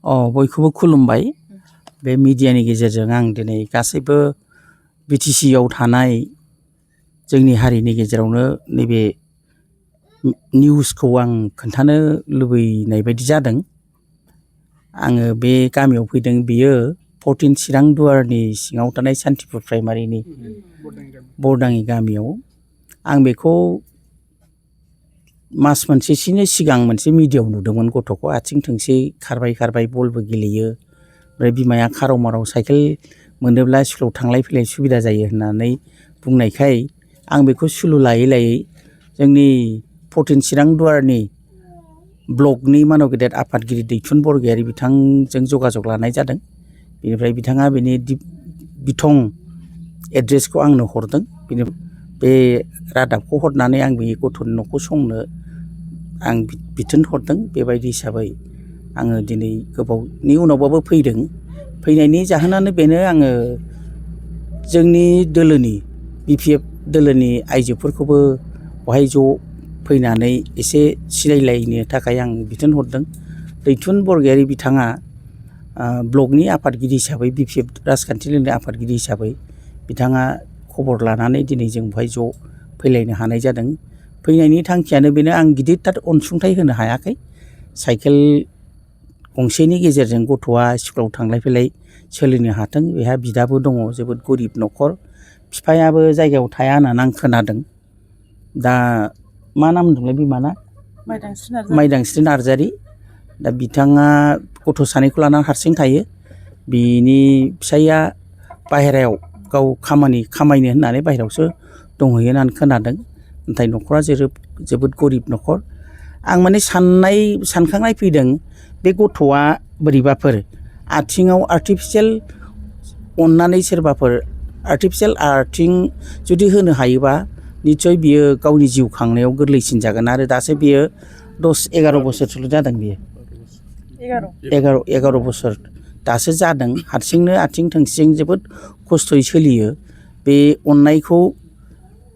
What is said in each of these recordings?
बयखौबो खुलुमबाय बे मिडियानि गेजेरजों आं दिनै गासैबो बिटिसि आव थानाय जोंनि हारिनि गेजेरावनो नैबे निउसखौ आं खोन्थानो लुबैनाय बायदि जादों। आङो बे गामियाव फैदों बेयो 14 चिरां दुवारनि सिङाव थानाय सान्तिपुर प्राइमारिनि बरदाङि गामियाव आं बेखौ मास मोनसेसोनि सिगां मोनसे मिडियायाव नुदोंमोन। गथ'खौ आथिं थोंसे खारबाय बलबो गेलेयो ओमफ्राय बिमाया खाराव माराव साइकेल मोनोब्ला स्कुलाव थांलाय फैलाय सुबिदा जायो होननानै बुंनायखाय आं बेखौ सुलु लायै लायै जोंनि 14 चिरां दुवारनि ब्लकनि मानव गेदेर आफादगिरि दैथुन बरगयारी बिथांजों जगाजग लानाय जादों। बेनिफ्राय बिथाङा बेनि बिथं एड्रेसखौ आंनो हरदों। बे रादाबखौ हरनानै आं बे गथ'नि न'खौ संनो आं बिथोन हरदों। बेबायदि हिसाबै आङो दिनै गोबावनि उनावबाबो फैदों। फैनायनि जाहोनानो बेनो, आङो जोंनि दोलोनि BPF दोलोनि आइजोफोरखौबो बहाय ज' फैनानै एसे सिनायलायनो थाखाय आं बिथोन हरदों। दैथुन बरगयारी बिथाङा ब्लकनि आफादगिरि हिसाबै BPF राजखान्थिनि आफादगिरि हिसाबै बिथाङा खबर लानानै दिनै जों बहाय ज' फैलायनो हानाय जादों। फैनायनि थांखियानो बेनो, आं गिदिरथार अनसुंथाइ होनो हायाखै। साइकेल गंसेनि गेजेरजों गथ'आ स्कुलाव थांलाय फैलाय सोलिनो हाथों। बेहा बिदाबो दङ, जोबोद गरिब न'खर। बिफायाबो जायगायाव थाया होननानै आं खोनादों। दा मा नाम होनदोंलाय बिमाना? माइदांस्रि नार्जारी। दा बिथाङा गथ' सानैखौ लानानै हारसिं थायो। बिनि फिसाइया बाहेरायाव गाव खामायनो होननानै बाहेरायावसो दंहैयो होननानै खोनादों। नाथाय न'खरा जोबोद गरिब न'खर। आं माने सानखांनाय फैदों, बे गथ'आ बोरैबाफोर आथिङाव आर्टिफिसियेल अननानै सोरबाफोर आर्टिफिसियेल आथिं जुदि होनो हायोबा निस्सय बियो गावनि जिउ खांनायाव गोरलैसिन जागोन। आरो दासो बियो 10-11 बोसोरसोल' जादों। बियो 11 बोसोर दासो जादों। हारसिंनो आथिं थोंसेजों जोबोद खस्थ'यै सोलियो। बे अननायखौ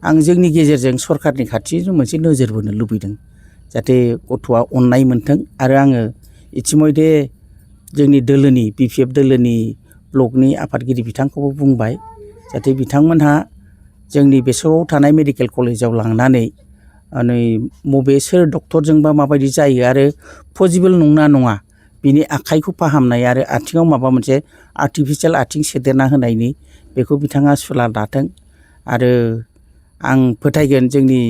आं जोंनि गेजेरजों सरकारनि खाथिजों मोनसे नोजोर बोनो लुबैदों, जाहाथे गथ'आ अननाय मोनथों। आरो आङो इतिमयधे जोंनि दोलोनि BPF दोलोनि ब्लकनि आफादगिरि बिथांखौबो बुंबाय, जाहाथे बिथांमोनहा जोंनि बेसराव थानाय मेडिकेल कलेजाव लांनानै बबे सोर डक्टरजोंबा माबायदि जायो आरो पसिबोल नंना नङा बिनि आखाइखौ फाहामनाय आरो आथिङाव माबा मोनसे आर्टिफिसियेल आथिं सोदेरना होनायनि बेखौ बिथाङा सुला लाथों। आरो आं फोथायगोन जोंनि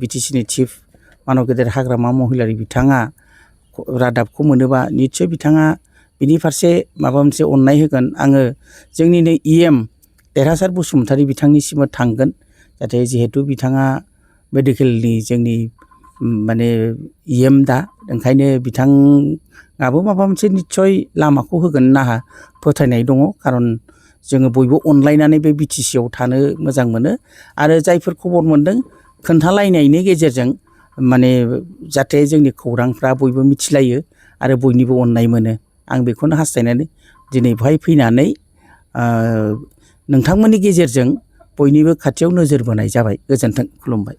BTC चिफ मानव गेदेर हाग्रामा महिलारि बिथाङा रादाबखौ मोनोबा निस्सय बिथाङा बिनि फारसे माबा मोनसे अननाय होगोन। आङो जोंनिनो EM देरहासार बसुमतारी बिथांनिसिमबो थांगोन, जाहाथे जिहेथु बिथाङा मेडिकेलनि जोंनि माने EM दा, ओंखायनो बिथाङाबो माबा मोनसे निस्सय लामाखौ होगोन होनना आंहा फोथायनाय दङ। खारन जोङो बयबो अनलायनानै बे BTC आव थानो मोजां मोनो। आरो जायफोर खबर मोनदों खोन्थालायनायनि गेजेरजों माने जाहाथे जोंनि खौरांफ्रा बयबो मिथिलायो आरो बयनिबो अननाय मोनो। आं बेखौनो हास्थायनानै दिनै बेहाय फैनानै नोंथांमोननि गेजेरजों बयनिबो खाथियाव नोजोर बोनाय जाबाय। गोजोन्थों, खुलुमबाय।